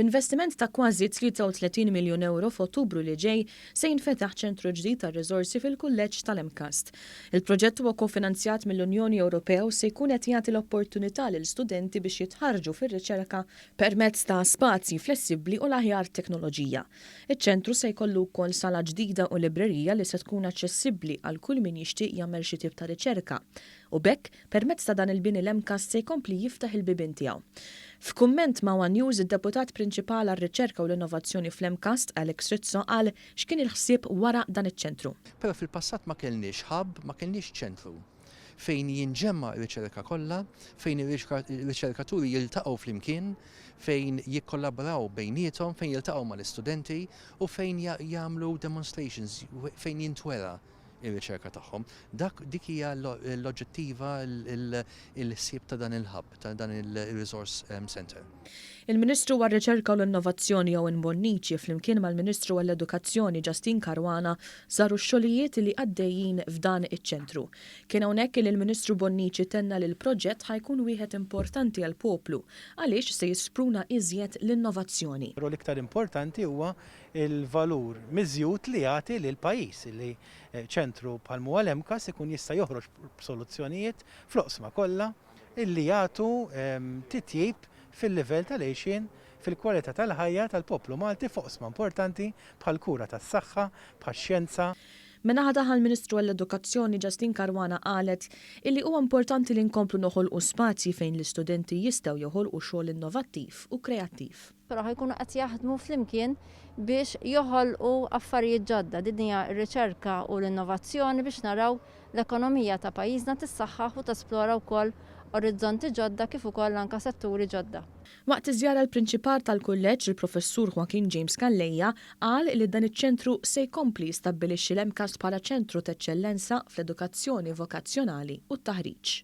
B'investiment ta' kważi 33 miljun ewro f'Ottubru li ġej se jinfetaħ ċentru ġdid tar-riżorsi fil-Kulleġġ tal-MCAST. Il-proġett huwa kofinanzjat mill-Unjoni Ewropea u se jkun qed jagħti l-opportunità lil studenti biex jitħarrġu fir-riċerka permezz ta' spazji flessibbli u l-aħjar teknoloġija. Iċ-ċentru se jkollu wkoll sala ġdida u librerija li se tkun aċċessibbli għal kull min jixtieq jagħmel xi tip ta' riċerka u b'hekk Permezz ta' dan il-bini l-MCAST se jkompli jiftaħ il-bibien tiegħu. F'kumment ma' one News, id-Deputat Prinċipal għar-Riċerka u l-Innovazzjoni fl-MCAST, Alex Rizzo qal x'kien il-ħsieb wara dan iċ-ċentru. Però fil-passat ma kellniex hub, ma kellniex ċentru fejn jinġemma' r-riċerka kollha, fejn ir-riċerkaturi jiltaqgħu flimkien, fejn jikkollaboraw bejniethom, fejn jiltaqgħu mal-istudenti u fejn jagħmlu demonstrations, fejn jintwera ir-riċerka tagħhom. Dak dik hija l-oġġettiva l-ħsieb ta' dan il-hub, ta' dan il-resource center. Il-Ministru għar-Riċerka u l-Innovazzjoni Owen Bonnici flimkien mal-Ministru għall-Edukazzjoni Justyne Caruana żaru x-xogħlijiet li għaddejjin f'dan iċ-ċentru. Kien hawnhekk li l-Ministru Bonnici tenna li l-proġett ħa jkun wieħed importanti għall-poplu għaliex se jispruna iżjed l-innovazzjoni. Però l-iktar importanti huwa il-valur miżjud li jagħti lill-pajjiż li ċentru bħal m'huwa l-MCAST ikun jista' joħroġ b'soluzzjonijiet fl-oqsma kollha illi jagħtu titjib fil-livell tal-għixien, fil-kwalità tal-ħajja tal-poplu Malti f'oqsma importanti bħall-kura tas-saħħa, bħax-xjenza. Min-naħa tagħha l-Ministru għall-Edukazzjoni Justyne Caruana qalet illi huwa importanti li nkomplu noħolqu spazji fejn l-istudenti jistgħu joħolqu xogħol innovattiv u kreattiv. Però ħa jkunu qed jaħdmu flimkien biex joħolqu affarijiet ġodda. Din hija r-riċerka u l-innovazzjoni biex naraw l-ekonomija ta' pajjiżna tissaħħaħ u tesplora wkoll orizzonti ġodda kif ukoll anke setturi ġodda. Waqt iż-żjara l-Prinċipal tal-Kulleġġ, il-Professur Joaquin James Calleja, qal li dan iċ-ċentru se jkompli jistabbilixxi l-MCAST bħala ċentru t'eċċellenza fl-edukazzjoni vokazzjonali u t-taħriġ.